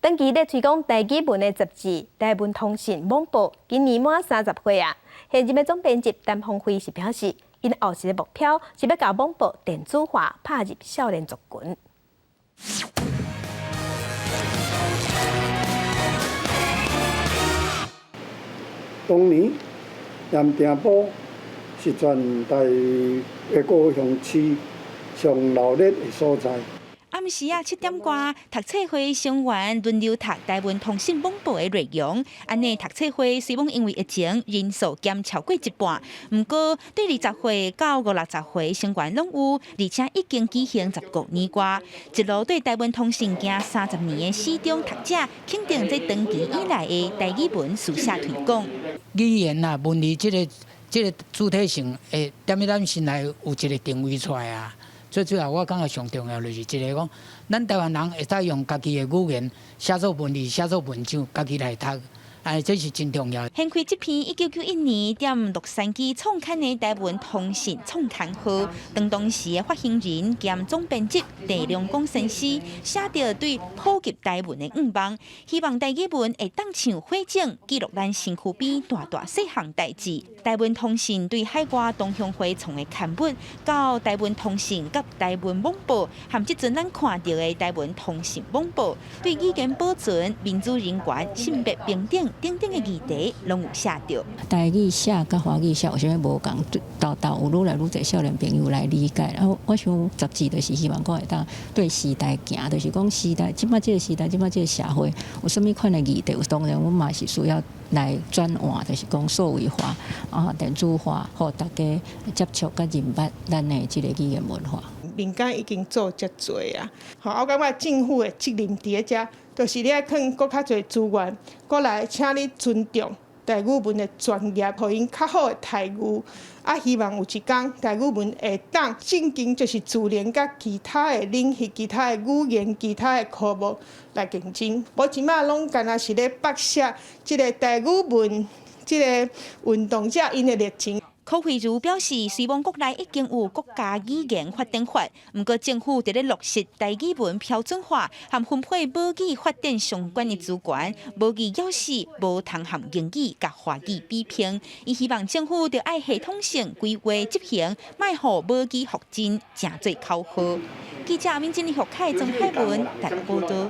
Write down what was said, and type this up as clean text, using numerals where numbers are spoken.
長期咧推廣台語文的雜誌《台文通信網報》，今年滿30歲啊。現任的總編輯陳芳輝是表示，𪜶後一个目標是欲共網報電子化，拍入少年族群。當年鹽埕埔是全台的高雄市上鬧熱的所在。暗時仔7點外，讀冊會成員輪流讀台文通信網報的內容。按呢讀冊會雖罔因為疫情人數減超過一半，毋過對20歲到50、60歲成員攏有，而且已經舉行15年外，一路對台文通信行30年的死忠讀者，肯定這長期以來的台語文書寫推廣。語言啊，文字這個主體性會踮咧咱心內有一個定位出來啊。最主要我感覺上重要就是一个講，咱台灣人會使用家己的語言寫作文字、寫作文章，家己來讀，哎，這是真重要。掀開這篇1991年踮洛杉磯創刊的台文通信創刊號，當當時的發行人兼總編輯鄭良廣先生寫著對普及台文的願望，希望台語文會當像火種記錄咱身軀邊大大細項代誌。台文通信對海外同鄉會創的刊物，到台文通信佮台文網報，含這陣咱看著的台文通信網報，對語言保存、民主人權、性別平等等等的議題，攏有寫著。台語寫佮華語寫有啥物無仝，沓沓有愈來愈濟少年朋友來理解。啊，我想雜誌就是希望講會當對時代行，就是講時代，這擺這个時代，這擺這个社會有啥物款的議題，當然阮嘛是需要來轉換，就是講數位化啊、電子化，予大家接觸佮認捌咱的這个語言文化。民間已經做遮濟啊，吼，我感覺政府的責任佇咧遮，就是你愛囥閣較濟資源，過來請你尊重台語文的專業，予𪜶較好的待遇。啊，希望有一工台語文會當正經，就是自然佮其他的領域、其他的語言、其他的科目來競爭。無這擺攏干焦是咧剝削這个台語文這个運動者𪜶的熱情。柯惠如表示，雖罔國內已經有國家語言發展法，毋過政府佇咧落實台語文標準化和分配母語發展相關的資源，母語猶是無通和英語佮華語比拼。伊希望政府著愛系統性規劃執行，莫予母語復振成做口號。記者阿敏、金麗、福凱、曾海文台報導。